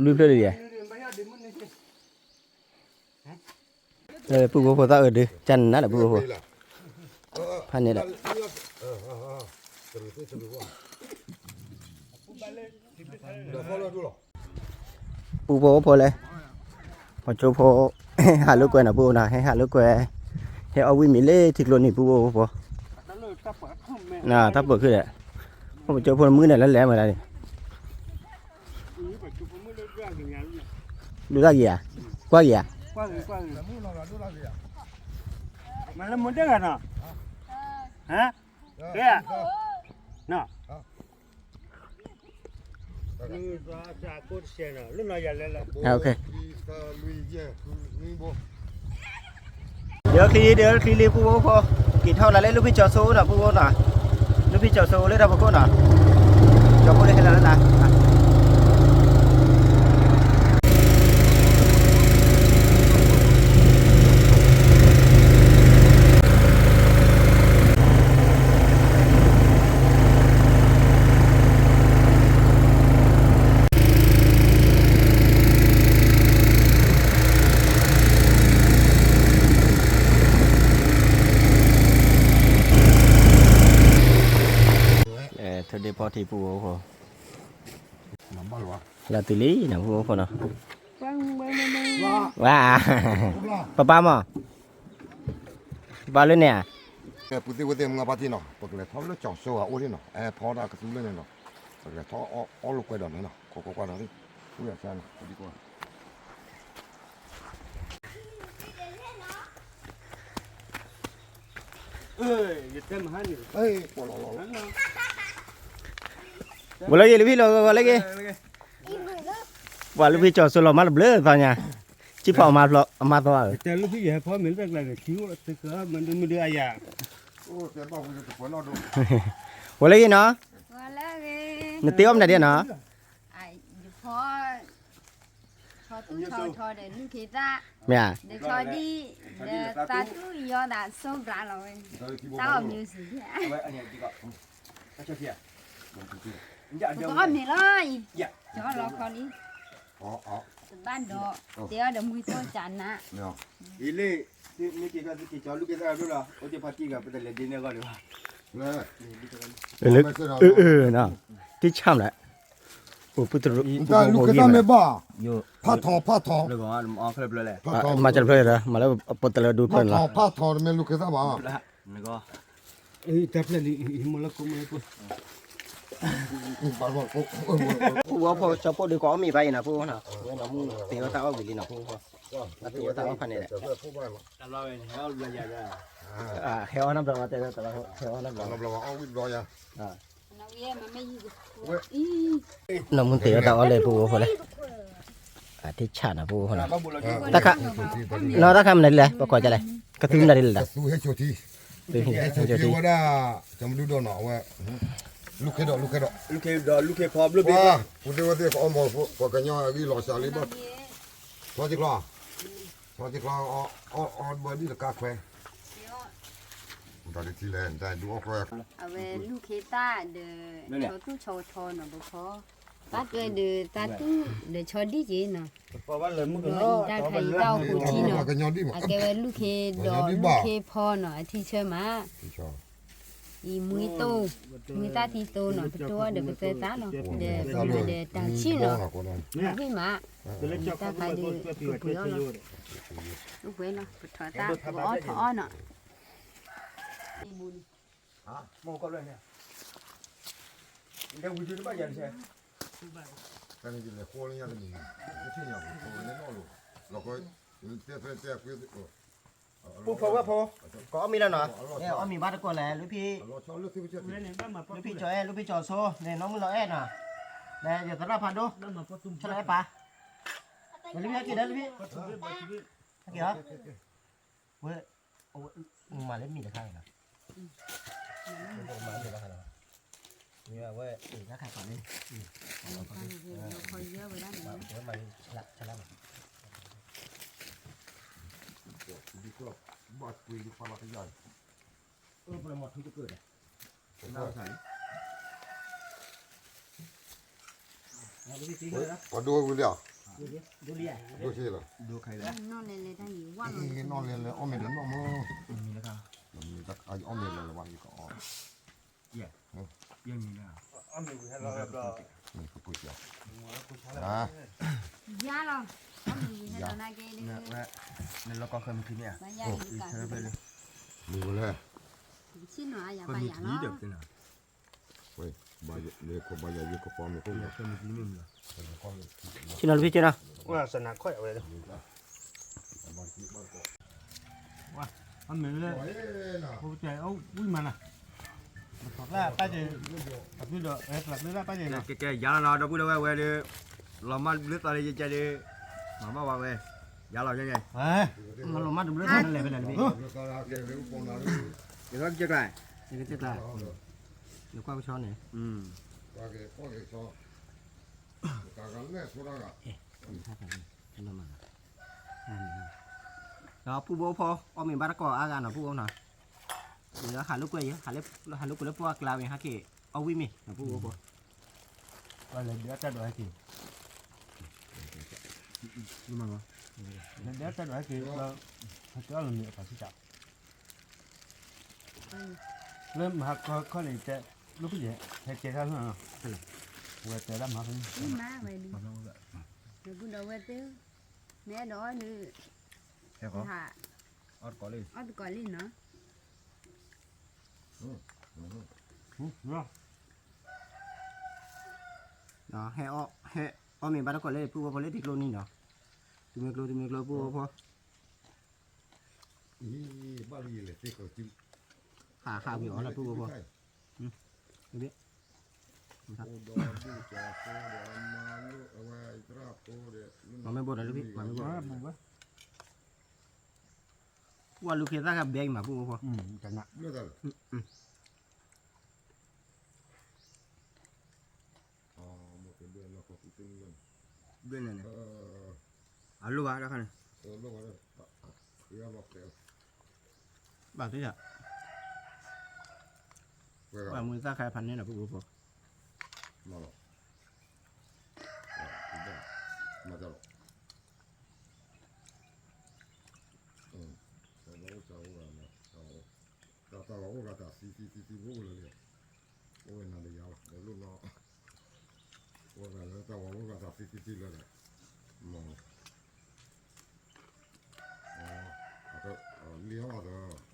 လွံၢ်ဖျၢၣ်ဒံးယဲ, ပုၢ်ဖိဖိသၣ်အၢဒုး ကနၤဒီးပုၢ်ဖိဖိ, ဖးန့ၣ်ဒီး ပုၢ်ဖိဖိလဲၣ်, ပှၤကၠိဖိ ဟဲဟးလိာ်ကွဲနီၤ ပုၢ်ဖိနီၤ ဟဲဟးလိာ်ကွဲ, ဟဲအီၣ်ဝံၣ်မ့ၤလၢထံကျိနံၤ ပုၢ်ဖိဖိ, တၢ်ပၢၢ်ခုဒီး, ပှၤကၠိဖိမုၣ်န့ၣ်လၢလဲၤမၤဒၣ်န့ၣ်, ဒုးတၢ်ဂ့ၤဧါ, ကွၢ်ဂ့ၤဧါ, မၤလၢမူဒဲဂၤနီၤ, ဟါ, ကဲ, နီၤ ဒုးချံဒုးချံလံ ပုၢ်ဖိဖိ, က့ၤထီၣ်လၢလၢလူၢ်ဖံကၠီၤစိနီၤ ပုၢ်ဖိနီၤ, လူၢ်ဖံကၠီၤစိလၢတၢ်ဖီခိၣ်နီၤ, ကၠီၤဖိလၢဟဲလၢလၢ ထိၣ်ဒ့ၣ်ဖီထံပူၤအိၣ်ခိၣ်, လၢတုၤလံနီၤ ပူၤအိၣ်ခိၣ်နီၤ, ဝါ, ပပၢ်မး, ပပၢ်လၢန့ၣ်ဧါ, ပူၤသ့ၣ်ဝဲသ့ၣ်မုၢ်ဂၤပၢ်ထံနီၤ ပကလဲၤထီၣ်လၢကၠီၤစိဧါအိၣ်လံနီၤ အဲၣ်ဖီဒၣ်ကသူလၢန့ၣ်နီၤ, ပကလဲၤထီၣ်အီၣ်လိာ်ကွဲဒီးန့ၣ်နီၤ ခိးကွၢ်ကွၢ်ဒီးလံ, ဝံၣ်အစၢ်နီၤ ဝဲလၢဂ့ၤ လၢဖံလီၤဂီၤလၢဂ့ၤ, ပှၤလၢဖံကၠီၤစိလီၤမးတဘျုးသီညါ, စံၣ်ဖီအမါဖျီအမါသီဧၢ, တၢ်လၢဖံယဟဲဖီမ့ၤလၢတၢ်ကျါန့ၣ် ထံအိၣ်တခါမဒုမဒုအယၤ, ဝဲလၢဂ့ၤနီၤ, နတ့အီၣ်မနုၤဒဲးနီၤ, ဖီ ထီသူၣ်ထီထီဒီးနုၢ်ခ့သၣ်, မ့ၢ်ဧါ, ဒီးဆီဒံၣ်, ဒီးသးတူၢ်ယီသးစိဘျါလီၤဝဲ, တၢ်အီၣ်မ့ၢ်စံး, ပကအီၣ်မ့ၤလီၤအံၤ, ကီလီၤခီလံ, တဘၣ်ဒီး, တ့အီၣ်ဒီးမွံသိစးနး, အံၤလံ, မ့ၢ်က့ၤကီသုက့ၤကီလူၢ်က့ၤသၣ်ဒိၣ်လီၤ, အိၣ်က့ၤဖါတံၢ်ဂၤ ပတလဲၤဒ့န့ၣ်အဂီၢ်ဒံးဘၣ်, လၢ, အၢ, တံၢ်ဆၣ်မးလဲၣ်, အိၣ်ပတရူး, တၢ်လူၢ်ခ့သၣ်မ့ၢ်ဘၣ်, ဖးထီ ဖးထီ, မၤကဖျၢၣ်ဒီး မၤလၢပတလၢဒူဖျၢၣ်န့ၣ်လီၤ, ဖးထီ တမ့ၢ်လူၢ်ခ့သၣ်ဘၣ်, တၢ်ဖျၢၣ်လံ, မလၢကိမလၢကိ, ပူၤဝဲဖိကၠီၤဖိဒုးကအီၣ်မ့ၤဘၣ်အံၤနီၤ ဖိနီၤ, ဝဲနီၤမုၢ်တ့အီၣ်တၢ်အီၣ်ဝံၤလံနီၤ ဖိ, အတ့အီၣ်တၢ်အီၣ်ဖးန့ၣ်ဒီး, ဟဲအီၣ်နီတဘျီ, ဟဲအီၣ်နီတဘျီ, နီၢ်မုၢ်တ့အီၣ်တၢ်အီၣ်လဲၣ် ပူၤဝဲဖိလဲၣ်, အထံဆၣ်နီၤ ပူၤဝဲဖိနီၤ, တၢ်ခါ, နီၤတၢ်ခါမနုၤလဲၣ် ပကွၢ်ကလဲၣ်, ကသူမနုၤလဲၣ်, ကသူဟဲဆိထံ, ဟဲဆိထံဝဲဒၣ်, ကမဒုဒီးနီၤ အဝဲ, လူၢ်ခ့ဒီး လူၢ်ခ့ဒီး, လူၢ်ခ့ဒီး လူၢ်ခ့ဖီဘျိၣ်ဘ့ၣ်, ပူၤသ့ၣ်ဝဲသ့ၣ်ကအီၣ်မ့ၤ ပှၤကညီအဂံၢ်လီၤစှၤလံဘၣ်, ဆီက့ချီ, ဆီက့ချီ, အီၣ်ဘၣ်ဒ်တကါခွဲ, တၢ်တထံလဲၣ် တၢ်ဒုးအီၣ်ခွဲ, အဝဲလူၢ်ခ့သၣ်ဒီး, ဆီသူၣ်ဆီထီနီၤ ပဖီ, ဘၣ်တွဲဒီးသးတူၢ်ဒီးဆီဒံၣ်က့ၤနီၤ, တၢ်ခါအံၤတၢ်အိၣ်ဃိထံနီၤ, အကဲဝဲလူၢ်ခ့ဒီး လူၢ်ခ့ဖီနီၤ အထံဆၢမး, အံၤမှံတိၢ်, မှံသၣ်ထံတိၢ်နီၤ, ပတိၢ်အီၤဒီးပသၢသၣ်လီၤ, ဒီးပမၤဒီးတၢ်ဆံၣ်နီၤ, ဝံၣ်မး, မ့ၢ်တၢ်ခါဒီးပပှ့ၤအီၤလီၤ, ပပှ့ၤလီၤ, ပထီၣ်သၣ် ပကအီၣ်ထီၣ်အီၣ်နီၤ. မ့ၢ်ကီၢ်လၢန့ၣ်, ဒဲဝံၤဒုတဘၣ်ယၤတဆဲး, တၢ်န့ၣ်ယလဲၤဃီလၢညါတနံၤ, တထံၣ်ညါပူၤ, လၢနီၣ်လိၤ, လီၤကီ, တဲဖဲတဲကွ့, ပူဖိဝဲဖိ, ကအီၣ်မ့ၤလီၤနီၤ, အီၣ်မ့ၤဘၣ်တကိးလဲၣ်, လူဖံ, လူဖံကၠီအဲၣ်, လူဖံကၠီဆိ, န့ၣ်နီၢ်မုၢ်လီၤအဲၣ်နီၤ, လဲၤယသရၣ်ဖးဒိၣ်, ဆၢလီၤအဲၣ်ပၢ်, လူဖံဟဲက့ၤဒီးလူဖံ, ဟဲက့ၤလီၤ, ဝဲ, မၤလၢမ့ၢ်တခါန့ၣ်လီၤ, မၤလၢမ့ၢ်တခါန့ၣ်လီၤ, မ့ၢ်ဝဲ, တၢ်ခါန့ၣ်, ဝဲမၤလၢ, ဆလၢမး, ဘၣ်ကွ့ၤဖးလီၤကယၤ, ပှၤဒိဝဲဝံၤလံဧါ, ဒိလံ, ဒိလံလီၤ, နီၢ်လဲၤလဲၤတၢ်န့ၣ်, နီၢ်လဲၤလဲၤအီၣ်မ့ၤဒီးနီၢ်မၢ်, အီၣ်မ့ၤလၢလၢဘၣ်ယကအီၣ်, ယဲမ့ၤလၢ, ယါလီၤ, နလီၤကီၢ်ဃၢမုၢ်ခံန့ၣ်ဧါ, မ့ၢ်ဝဲလဲၣ်, ဆ့ၣ်နီၤအယၤပာ်ယၤလီၤ, ဆ့ၣ်နီၤလၢဖံဆ့နီၤ, အမ့ၢ်လၢ, ဖိကဲအိၣ်ဝံၣ်မးနၤ, ပသးပၢ်ကဲ, ပသးပၢ်ဒီး, ပသးပၢ်ကဲနီၤ, ကဲကဲယၤလီၤနီၤ, ဒီပုၢ်ဒီဝဲၢ်ဝဲဒီး, လီၤမၢ်ဘျုးသီလၢယကဲဒီး, မၤဘၣ်ဝဲဝဲ, ယၤလီၤယဲ, လီၤမၢ်တဘျုးသီလၢလဲၤဖဲလဲၣ်တမံၤ, ယသီကစၢ်ကျါ, ယကစၢ်ကျါ, ယကွၢ်ကဆီန့ၣ်, ဒီးပုၢ်ဘိဖိ အီၣ်မ့ၤဘၣ်တကိးအါဂၤနီၤ ပုၢ်ဘိနီၤ, ဒီးဟးလိာ်ကွဲယဲ, ဟးလိာ်ကွဲလၢပှၢ်ကျါဝံၤ ဟဲက့ၤအီၣ်ဝံၣ်မ့ၤနီၤ ပုၢ်ဘိဖိ, လဲၤဒုးအတၢ်ဒိးဟဲက့ၤ, လဲၤဒုးအတၢ်ဒိးဟဲက့ၤ, ဟဲက့ၤအီၣ်လီၤမ့ၤအဖးဆံၣ်တၢ် လၢမဟါခီခီန့ၣ်တဲ, လၢဖုၣ်ယဲၢ် ဟဲကဲထီၣ်လၢ, ဝဲတဲဒၣ်မဟါခီန့ၣ်, မ့ၢ်မၤဝဲလံ, ဒီပုၢ်ဒီဝဲၢ်သ့ၣ်, မ့ၢ်အဲၣ်ဒိးအီၣ်ဒီး, ဟဲ, အီၣ်တကိးလံနီၤ, ဟဲအီၣ်, ဟဲအီၣ်မ့ၤဘၣ်တကိးလၢပုၢ်ဘိဖိလၢထံကျိနံၤနီၤ, တမ့ၢ်ကျိ တမ့ၢ်ကျိပုၢ်ဘိဖိ ဟးဟးဝံၤအီၤလၢပုၢ်ဘိဖိ, မၤမ့ၢ်ဘိဒီးလၢဖံ, မၤမ့ၢ်ဘိ, ပှၤလူၤခ့သၣ်ခါဘဲအံၤမး ပုၢ်ဘိဖိ, ဘျဲၣ်န့ၣ်, အလိၣ်ဘၣ်တခါန့ၣ်, ဘၣ်သ့ၣ်ညါ, ဘၣ်မူသၣ်ခါဖးန့ၣ်နီၤ ပုၢ်ဘိဖိ, မၤလီၤ, မၤတၢ်လီၤ, တၢ်တၢ်လီၤအိၣ်ဂၤတၢ်သံသံသံသံဘိအိၣ်လၢာ်လံ, အိၣ်ဝဲနၤဒီးယၤလီၤ ဒီးလိၣ်နီၤ, အိၣ်ဝဲနၤလၢတၢ်ဝီအိၣ်ဂၤတၢ်သံသံသံလၢာ်လံ, မၤ, လံဟီၣ်ဒီး, လိၣ်ဝဲတၢ်, မ့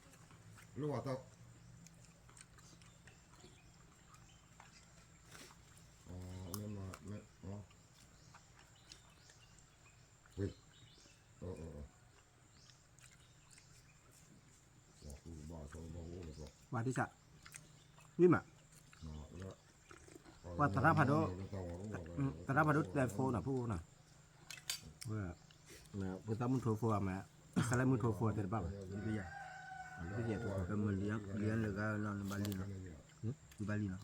ၢ်မၤ, မ့ၢ်, ဝ့ၢ်, ပှၤသံစး, ဝံၣ်မး, ပှၤသရၣ်ဖးဒိၣ်, သရၣ်ဖးဒိၣ်တဲဖိနီၤ ဖိနီၤ, ဖိသၣ်မုၢ်ထိဖိအမး, သရၣ်မုၢ်ထိဖိတဲတဘၣ်ဘၣ်, လံယၤလံဂၤလီၤနဘၣ်လံနီၤ, ဘၣ်လံနီၤ, ဘၣ်လံနီၤ,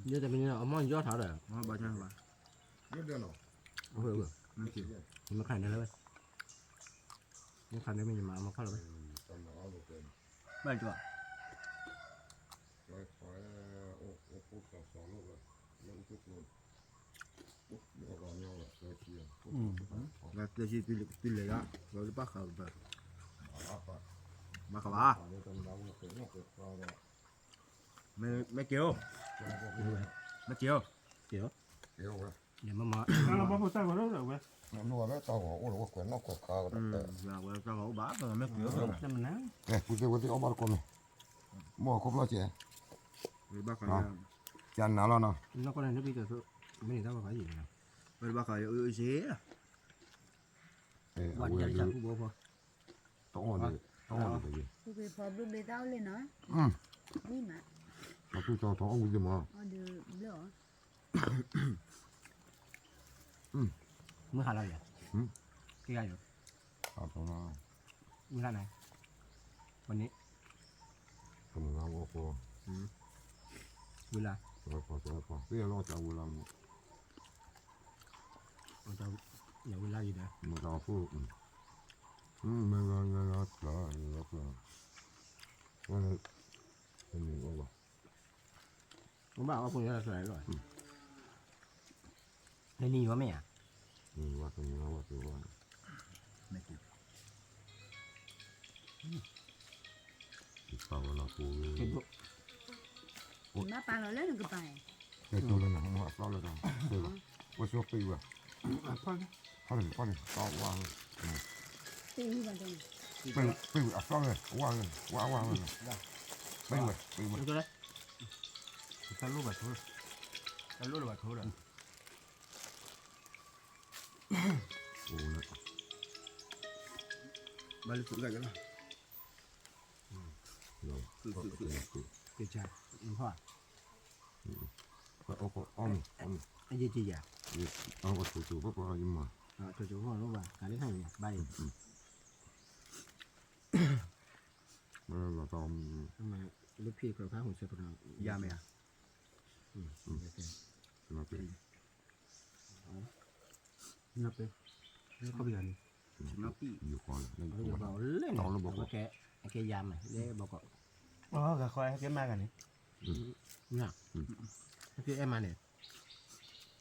ယတမံၤန့ၣ် အမီၢ်ယီၢ်ထီၣ်ဒီး, မ့ၢ်ခါန့ၣ်လၢဝဲ, မ့ၢ်ခါန့ၣ်မ့ၢ်ယမၤအမီၢ်ခီၣ်လီၤဝဲ, ဘၣ်ကၠီ, ဘၣ်ကၠီ, အိၣ်ခိၣ်စီၤစီၤလိၣ်ဝဲ, လၢအူခိၣ်ကျိ, အိၣ်ဒီးညီဝဲ, လၢကျဲဆံတုၤလဲၤယါ, လီၤလၢဘၣ်ဃးဘၣ်, ဘၣ်ဃးဘၣ်, မ့ၢ်က့ၤအိၣ်, မ့ၢ်က့ၤအိၣ်, က့ၤအိၣ်, မ့ၢ်မ့ၢ်, တၢ်ဂီၤအိၣ်ဒီးဝဲ, ဝဲတၢ်ဂီၤအိၣ်ဘၣ်, မ့ၢ်က့ၤအိၣ်, ဖုသ့ၣ်ဝဲသ့ၣ်အီၣ်ဘၣ်တကိးမ့ၢ်, မ့ၢ်ခီဖျိကဲ, ကနၤလီၤနီၤ, ဝဲတဘၣ်ဃးယအုၣ်စ့, တအီၣ်န့ၣ်, တအီၣ်န့ၣ်တဂ့ၤ, ဖီဘျုးဘ့သၣ်အိၣ်လံနီၤ, ဝံၤမး, အီၣ်ဒုးဘျၢၣ်အီၤ, မုၢ်ဟါလီၤယၤ, က့ၤဂၤယၤ, မုၢ်ဟါန့ၣ်, ဝဲန့ၣ်, ဝံၤလၢ, ဝံၤလီၤ, ဝံၤလီၤ, ဝံၤလီၤယၤဒီး, မ့ၢ်ဂၤ, မ့ၢ်ဂၤ, မ့ၢ်ဂၤ, ဘၣ်အီၣ်ဖိညါလီၤ, နနံၤဝဲမ့ၢ်ဧါ, မ့ၢ်က့ၤ, ဘၣ်ပာ်လီၤလၢနကပၤ, ကဲတိၢ်လၢနအဖျီလၢဒီး, ဝဲဆိပ့ၢ်ဝဲ, ဖီန့ၣ်ဖီန့ၣ်, ပ့ၢ်ဝဲအဖျီဝဲ, ဝါဝဲ, ဝါဝဲ, ပ့ၢ်ဝဲ, ပ့ၢ်ဝဲ, တၢ်လိၣ်ဘၣ်ထိ, တၢ်လိၣ်ဘၣ်ထိဒီး, ဘၣ်လၢသုးဂၤယလီၤ, သုးသုးသုး, က့ၤဆါ, အီၣ်မ့ၢ်, အီၣ်မ့ၢ်, အယံာ်တယံာ်, အီၣ်မ့ၢ်, ထိၣ်စိဖိလီၤဘၣ်, ကးလၢခါန့ၣ်, ဘၣ်အံၤ, လၢဖံးတကြၢးဖးဟူးဆၢကတီၢ်, ယၤမ့ၢ်ဧါ, နပ့, နပ့, နပ့, ယခီပယၤန့ၣ်, နပ့, ယခီလၢ, အကဲယၤမ့ၢ်, လၢဘီကီး, ဂၤခီဟဲက့ၤမၤဂၤန့ၣ်, ဟဲက့ၤအဲၣ်မၤန့ၣ်,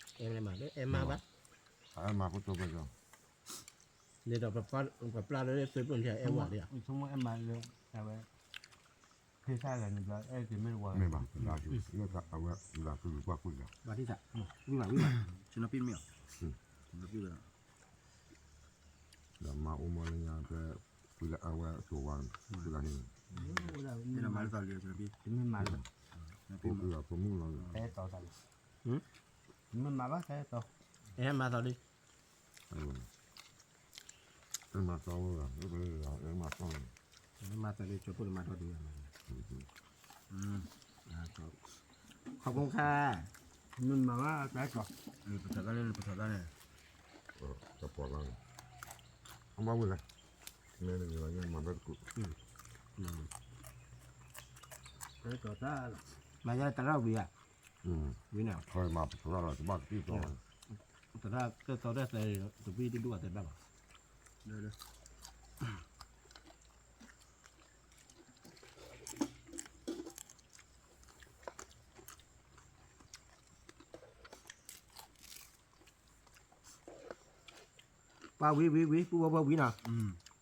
အဲၣ်မၤ, အဲၣ်မၤဘၣ်, အဲၣ်မၤဖိတိၢ်ဖိကီး, န့ၣ်ဒီးပပျၢ်လၢသုးပျိၢ်လံအဲၣ်ဝဲလံ, ဆိကမိၣ်အဲၣ်မၤလၢ, အဝဲ, ဖ့ၣ်ဆၣ်ဂၤန့ၣ်ဘျီအဲၣ်က့ၤမ့ၢ်တဝါ, မ့ၢ်ဘၣ်, အဝဲ, လၢသုးပှၢ်ကွံာ်လီၤ, ဝံၤဘၣ်, ဝံၤဘၣ်, ဆ့နီပံၣ်မ့ၢ်အီၤ, ဆ့နီပံၣ်လီၤ, ဒီးမၤအိၣ်မီၢ်လၢညါဖဲ, ဖဲလၢအဝဲအစိၤဝါန့ၣ်, ဖဲလၢမၤလၢသီလံ, တမ့ၢ်မၤလၢ, ဖိမုၣ်လီၤ, တမ့ၢ်မၤဘၣ်, တအဲၣ်တီ, အဲၣ်မၤသီလံ, အဲၣ်မၤသီဝဲ, အဲၣ်မၤသီလံ, ကၠိဖိတမၤထီၣ်ဒံး, ခီဖျိခါ, မ့ၢ်မၤဘၣ်တၢ်ကီ, ပထီၣ်သၣ်န့ၣ်, ပထီၣ်သၣ်န့ၣ်, တပီၤလီၤ, အမၤဝံၤလဲၣ်, မ့ၢ်မၤဘၣ်တကူး, တၢ်ကီတၢ်လီၤ, မၤယါတရၣ်ဝံၤဧါ, ဝံၤန့ၣ်, ခီမၤပထီၣ်သၣ်လီၤ တဘၣ်ကသံၣ်သီ, တရၣ်ကဲသီတၢ်သဲ, တဘံၣ်တဒူၣ်အသဲဘၣ်လီၤ. ပှၤဝံၤဝံၤဝံၤ ပူဝဲပှၤဝံၤနီၤ,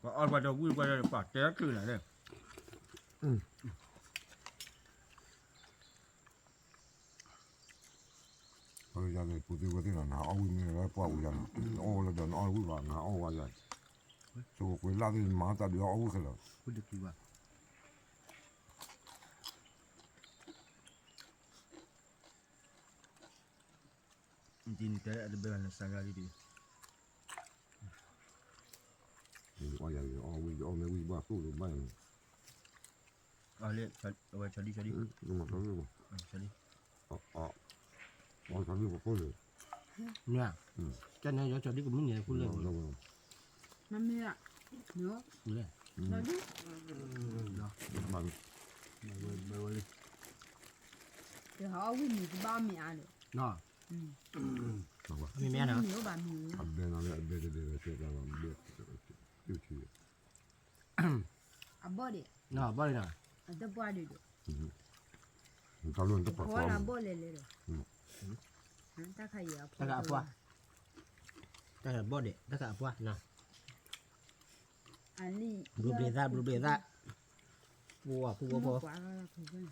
ပှၤအီၣ်ပှၤဒီးဝံၤပှၤဒီးပှၤတဲချုးနၤ, ပှၤယၤန့ၣ် ပူၤသ့ဝဲသ့ၣ်နီၤ, နအီၣ်ဝံၤမ့ၢ်လၢပှၢ်ဝံၤယၤနီၤ, နအီၣ်ဝဲလၢဒီးနအီၣ်ဝံၤဘၣ်, နအီၣ်ဝဲယၤ, ဆိကွ့လၢ်သ့ၣ်မၤတၢ်ဒုးအီၣ်ဝံၤခဲလၢာ်, ဒ်န့ၣ်တဲအတဘဲဘၣ်နစါဂၤဒ်ဒ်, အီၣ်ယၤ အီၣ်ဝံၤ ယအီၣ်မ့ၢ်ဝံၤဘၣ်သိၣ်လၢဘၣ်, အဝဲဆီဒံၣ်ဆီဒံၣ်, ဆီဒံၣ်, ဆီဒံၣ်ပကိၢ်လၢ, မ့ၢ်, ကဲန့ၣ်ယဆီဒံၣ်ကမုၣ်န့ၣ် ကူလဲၣ်, မ့ၢ်, ကူလဲၣ်, မ့ၢ်မ့ၢ်နီၤ, မ့ၢ်မ့ၢ်နီၤ, အဘဲနီၤလၢအဘဲတဘဲဝဲစဲးကျါလီၤ, အဘီၣ်ဒံး, အဘီၣ်ဒံးနီၤ, အတပှၢ်ဒံးဒံး, တၢ်လိၣ်တပှၢ်, အဘီၣ်လဲၤလဲၤဒီး, တၢ်ခါအံၤအဖှီၣ်, တၢ်ခါအဖှီၣ်, တၢ်ဘီၣ်ဒဲး တၢ်ကအပှၢ်နီၤ, ဘျုးဘျုးသး ဘျုးဘျုးသး, ပူဝါပူဝါဖိ, ဘၣ်ဒီး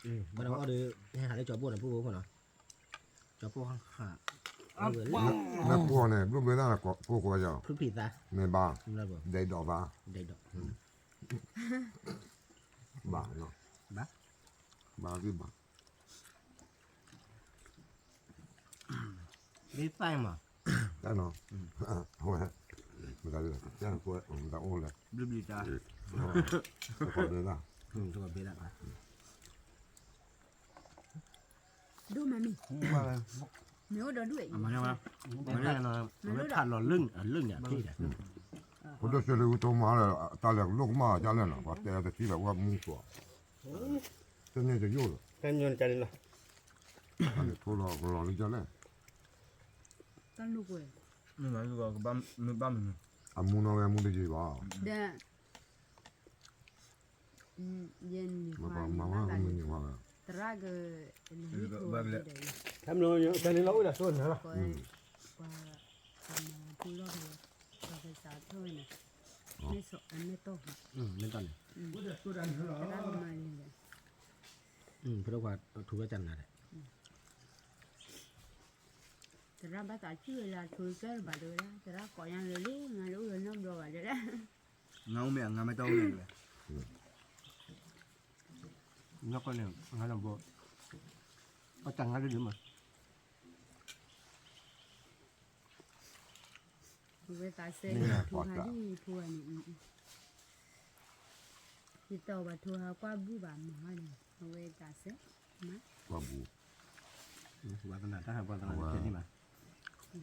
အီၣ်ဒီး ဟဲဟးလၢကၠီပိၢ်န့ၣ် ပူဝါဖိနီၤ, ကၠီပိၢ်ဟး, လၢပူဝါန့ၣ် ဘျုးဘျုးသး ပူဝါဖိယီၤ, ဖုဖံးသး, မ့ၢ်ဘၣ်, ဒဲးဒီးသး, ဒဲးဒီး, ဘၣ်, ဘၣ်, ဘၣ်သ့ဘၣ် ဒ်သၢမး, တၢ်နီၤ, ဝဲ, မတၤလဲၣ်, တၢ်နကိး, မတၤအိၣ်လဲၣ်, ဘျုးဘျုးတၢ်, တကိးဘျုးတၢ်, တကိးဘျုးတၢ်, ဒိၣ်မးမ့ၢ်, မ့ၢ်အိၣ်ဒီးဒိၣ်အံၤ, မ့ၢ်ထးလီၤလၢအလၢၢ်န့ၣ်အဖံးဒီး, ဖိဒိၣ်စၢၤလၢအူထိမးလၢ တၢ်လဲၤလိၣ်ကမၣ်ဒ်လဲၣ်နီၤ, ပှၤတဲတထံၣ်လၢဝဲမူကွီၤ, တန့ၢ်တယိၣ်လီၤ, တန့ၢ်တယိၣ်လီၤ, တၢ်န့ၣ်ထိလီၤကလီၤလၢဒ်လဲၣ်, တၢ်လိၣ်ကွီၤ, မ့ၢ်ဘၣ်မနုၤ, အမူနီၢ်ဝဲမူတယံၤဘၣ်, ဒီး ယဲန့ၣ် မၤဝဲမနုၤဝဲ, သရၣ်က, တၢ်မနုၤ တၢ်န့ၣ်လီၤအိၣ်ဒီးဆိနၤလီၤ, ပှၤ, ပှၤမၤပူလီၢ်ဖဲ, ပှၤကစးထီၣ်ဝဲန့ၣ်, မ့ၢ်စီၤအမဲာ်တီၢ်, မ့ၢ်တီၢ်န့ၣ်, သရၣ်မၤလံဒီး, ဖဲဒိၣ်ခွါထူဝဲကနၤဒီး, သရၣ်ဘၣ်သးစုၣ်ဝဲလၢအထိကဲဘၣ်တဲဝဲဒၣ်, သရၣ်ကိးညါလၢလံ ငါလၢအိၣ်လၢနီတဘျီဘၣ်တဲဒၣ် ငါအိၣ်မ့ၢ်အငါမ့ၢ်တအိၣ်လဲၣ်, နီၢ်ကီၢ်န့ၣ် ငါလီၤဘိ, အတၢ်ငါဒုးဒုးမး, အဝဲသးစဲန့ၣ် ထူဟးဒံၣ်ထူဟးန့ၣ်, ယတီၢ်ဘၣ်ထူဟးကွၢ်ဘူၣ်ဘၣ်မၤဟီန့ၣ် အဝဲသးစဲ, ကွၢ်ဘူၣ်, ဝါသနာတၢ်ဟးပှၤသနာတဖျဲးန့ၣ်ဘၣ်,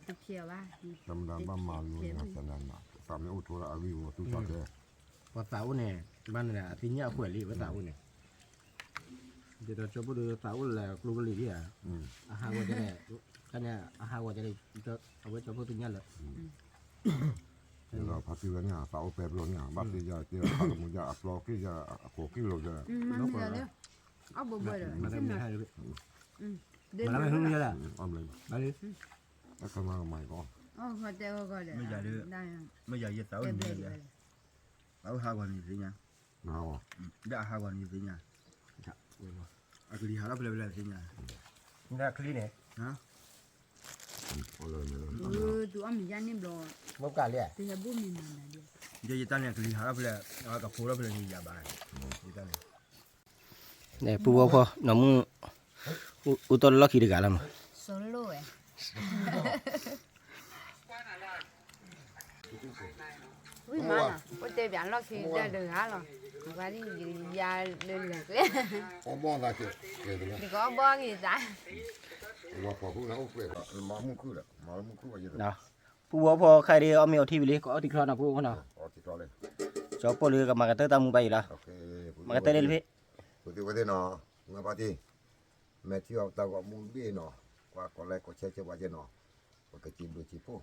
တဖျဲးဘၣ်, တၢ်မတၤဘၣ်မၤလိန့ၣ် သးမ့ၢ်အိၣ်ထိဒီးအဂံၢ်အဂီၤသူၣ်ထီၣ်ကဲ, ပှၤသးအိၣ်န့ၣ်, ဘၣ်န့ၣ်ဒီးအသ့ၣ်ညါအကွဲးလံ ဝဲသးအိၣ်န့ၣ်, ဒ်သိးကၠီဖိဒီးသးအိၣ်လၢကျိကလံၤဒ်ဧါ, အဟးဂီၤကဲလဲၣ်, တၢ်န့ၣ်အဟးဂီၤကဲလဲၣ်, အဝဲကၠီဖိသ့ၣ်ညါလၢ ဒီးဖါတံၢ်ဝဲန့ၣ် သးအိၣ်ပဲဖျိန့ၣ် ဘၣ်သ့ၣ်ယၤက့ၤဒီးဖးကမူယၤအပျီက့ၤယၤအခိးက့ၤလိာ်ယၤ, အီၣ်ဘိဘိဒီး, မၤလၢမ့ၢ်ဟဲလၢ, မၤလၢမ့ၢ်ဟဲလၢ, အခါမၤကမၤအီၤ, မ့ၢ်ယၤဒီး, မ့ၢ်ယၤယသးအိၣ်န့ၣ်, သးအိၣ်ဟးဂီၤန့ၣ်သ့ၣ်ညါ, ဒီးအဟးဂီၤန့ၣ်သ့ၣ်ညါ, အကလံၤဟးထီၣ်ဖဲလဲၣ်ဖဲလဲၣ်သ့ၣ်ညါ, မ့ၢ်ချံန့ၣ် သုအီၣ်မ့ၢ်ယါန့ၣ်ဘျီ, မ့ၢ်ကလံၤ, သုဟဲဘိၣ်မ့ၢ်မၤနၤဒ်, ယယတၢ်န့ၣ် ကလံၤဟးထီၣ်ဖဲလဲၣ်, ကဖိထီၣ်ဖဲလဲၣ်န့ၣ်ယၤဘၣ်, ယတၢ်န့ၣ်, ပူဝဲဖီ နီၢ်မုၢ်, အိၣ်တီၢ်လၢလီၢ်ခံတဂၤလီၤမး, ဝံၤမးနီၤ, အိၣ်တဲပၠးလီၢ်ခံတဂၤလီၤ, ပှၤဒ်ယၤလၢလၢာ်ကျဲ, ယကအီၣ်ဘီဂ့ၤသး, ပူဝဲဖီခါအံၤဒီး အီၣ်မ့ၢ်အီထံဝံၤလံ ကအီၣ်တံၢ်ချီနီၤ ပူဝဲဖီနီၤ, ကၠီပိၢ်လၢ ကမၤကတၢၢ်တၢ်မူဘၣ်အံၤလီၤ, မၤကတၢၢ်လၢလၢဖဲ, ပသ့ၣ်ဝဲသ့ၣ်နီၤ, မ့ၢ်ဘၣ်တံၢ်, မဲာ်ထံအီၤတၢ်ဂီၤမူဘ့ၣ်နီၤ, ကွၢ်ကီးလဲကီးဆဲးဆဲးပှၤကဲနီၤ, ပကစံးဘျုးစံးဖှိၣ်,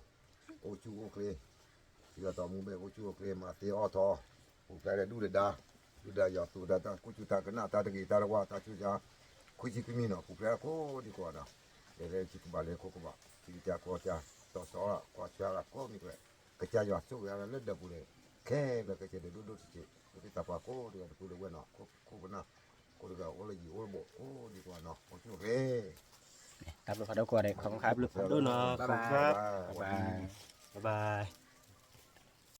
အိၣ်ဆူၣ်အိၣ်ချ့, ထံအီၤတၢ်မူဘ့ၣ် အိၣ်ဆူၣ်အိၣ်ချ့ မၤသ့အီၣ်ထီ, ပူၤဖျဲးဒီးဒုၣ်ဒီးဒါ, ဒုၣ်ဒါယွၤသူၣ်ဒါတၢ်ကူၣ်ဆူၣ်တၢ်ကနၣ်တၢ်တဂ့ၤတၢ်တဝါတၢ်ဆူၣ်တၢ်, ခွံဆံခွံမံၤနီၤ ပူၤဖျဲးခိၣ်ဒံးကွၢ်ဒီး, လဲၤလၢထံကဘၣ်လဲၤခိၣ်ကဘၣ် ထံကစၢ်ကီၢ်ကစၢ်, တီၢ်စီၤကွၢ်ဆၢလၢကိးမံၤကွဲး, ကစၢ်ယွၤဆိၣ်ဂ့ၤလၢဒၢးပူၤန့ၣ်, ခဲလၢာ်ခဲဆ့ဒီးဒိၣ်ဒိၣ်ဆံးဆံး, ပသ့ၣ်တဖၣ်ကိးဒံးဒီးတဖုဒီးဝဲၢ်နီၤ, ခိၣ်ခိၣ်ပနၢ်, ကိးဒံးဒီးအိၣ်လၢယံၤအိၣ်လၢဘူးကိးဒံးကွၢ်နီၤ အိၣ်ဆူၣ်အိၣ်ချ့ တၢ်ဘျုးဖးဒိၣ်ကိးဂၤဒဲး ခီမခါဘျုးဖးဒိၣ်နီၤ ဘၣ်ဘၣ်